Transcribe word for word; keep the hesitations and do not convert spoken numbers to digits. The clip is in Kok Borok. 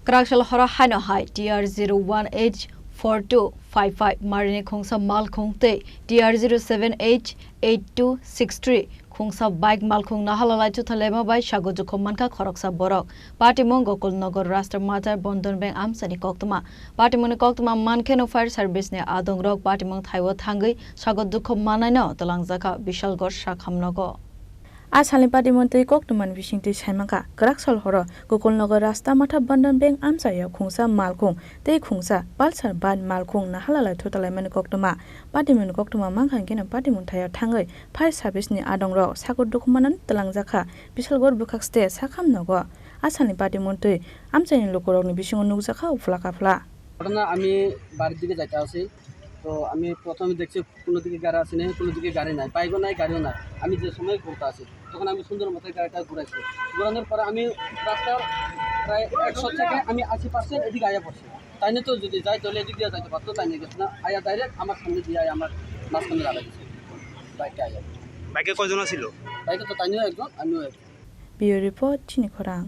Kwraksal horo haino hai T R zero one H four two five five marini khungsa malkhung tei T R zero seven H eight two six three khungsa bike malkhung nahalalai thuthalaima bai sago jukhum mankha khoroksa borok. Patimung Gokul Nagar Rasta Mathar Bandhan Bank amchaini koktwma. Patimungni koktwma mankheno fire service ni adongrok patimung thaibo thangwi sago jukhum mannaino twlangjakha Bishalgarh Sakhamnogo. A salni patimung twi koktwmani bisingtwi saimankha, kwraksal horo Gokulnagar Rasta Matha Bandhan Bank amchaio khungsa malkhung tei khungsa Pulsar bike malkhung nahalalai thutalaimani koktwma. Patimungni koktwma mankha hinkhe patimung thaio thangwi fire service ni adongrok sago jukhum mannaino twlangjakha Bishalgarh bwkhak state Sakhamnogo. A salni patimung twi amchaini lukurokni bisingo nukjakha uphla kaphla. ঘটনা আমি বাড়ির দিকে যাইতে আসি, তো আমি প্রথমে দেখছি কোনো দিকে গাড়ি আসে নাই, কোনো দিকে গাড়ি নাই, বাইকও নাই, গাড়িও নাই। আমি যে সময় ঘুরতে আসি, তখন আমি সুন্দর মতো গাড়িটা ঘুরাইছি। ঘুরানোর পরে আমি রাস্তার প্রায় একশো থেকে আমি আশি পার্সেন্ট এদিকে আয়া পড়ছি। তাই না তো যদি যাই, তাহলে এদিক দিয়ে যাইতে পারতো, তাই নিয়ে গেছে না, আয়া ডাইরেক্ট আমার সামনে দিয়ে আয়া আমার মাঝখানে দাঁড়ায় গেছে বাইকটা আয়া। বাইকে কয়জন আছিল? বাইকে তো তাই নিয়েও একজন, আমিও একজন। Bureau report, Chini Khorang.